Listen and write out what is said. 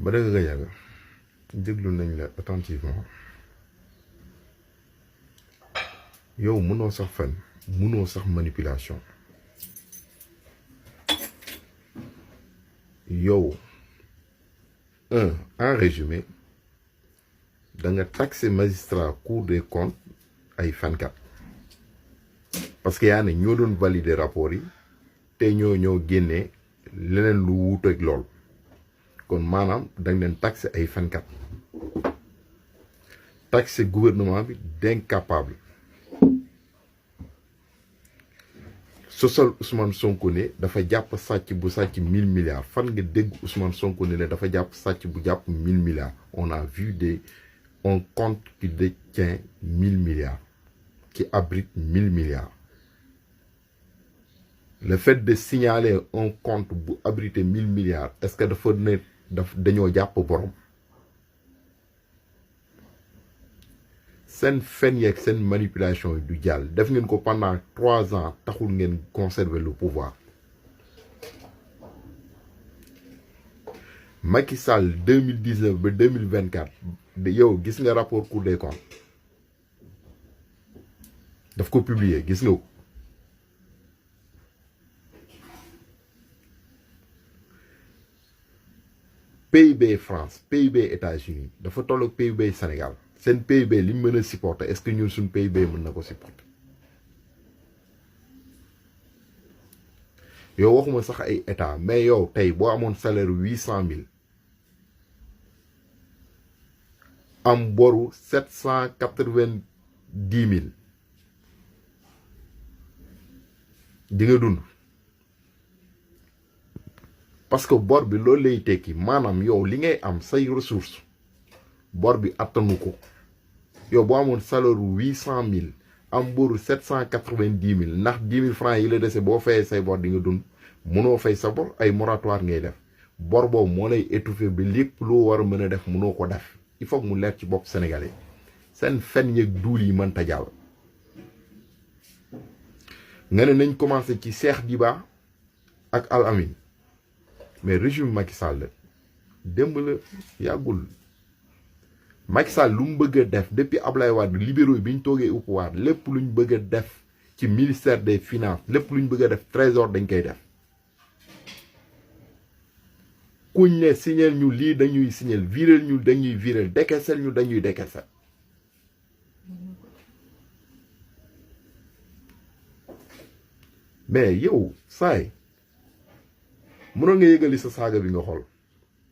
Badara Gadiaga déglu nañ la attentivement yow mënoo sax fen mënoo sax manipulation yow en résumé da nga taxé magistrat cour des comptes ay fenkat parce que yaa ne ñoo doon valider rapport yi te ñoo génnee leneen lu wuuteeg lool kon maanaam dañ leen taxé ay fenkat taxé gouvernement bi d'incapable sosal Ousmane Sonko ne dafa jàpp sàcc bu sàcc 1000 milliards fan nga dégg Ousmane Sonko ne dafa jàpp sàcc bu jàpp 1000 milliards on a vu un compte qui détient 1000 milliards qui abrite 1000 milliards le fait de signaler un compte bu abrité 1000 milliards est-ce que dafa ne dañoo jàpp borom seen fen yeeg seen manipulation yi du jàll def ngeen ko pendant 3 ans taxul ngeen conserver le pouvoir Macky Sall 2019 ba 2024 yow gis nga rapport Cour des comptes daf ko publier gis nga ko PIB France PIB États-Unis dafa toll ak PIB Sénégal seen PIB li mu mën a supporter est-ce que ñun suñ PIB mën na ko supporter yow waxuma sax ay état mais yow tey boo amoon salaire 800 000 am boru 790 000 di nga dund parce que bor bi loolu lay tekki maanaam yow li ngay am say ressource bor bi attanu ko yow boo amoon salaire 800 000 am boru 790 000 ndax 10 000 francs yi la dese boo fayee say bor di nga dund mënoo fay sa bor ay moratoire ngay def bor boobu moo lay étouffer bi lépp loo war a mën a def mënoo ko def il faut mu leer ci bopp sénégalais seen fen yeeg duul yi mënta jàll nga ne nañ commencé ci Cheikh Diba ak Al Amin mais régime Macky Sall démb la yàggul Macky Sall lu mu bëgg a def depuis Ablaye Wade libéraux bi ñu toogee au pouvoir lépp lu ñu bëgg a def ci ministère des finances lépp lu ñu bëgg a def trésor dañ koy def kuñ ne signal ñu lii dañuy signal viréel ñu dañuy viréel décaissel ñu dañuy décaissel mais yow saay mënoon nga yëgali sa saaga bi nga xool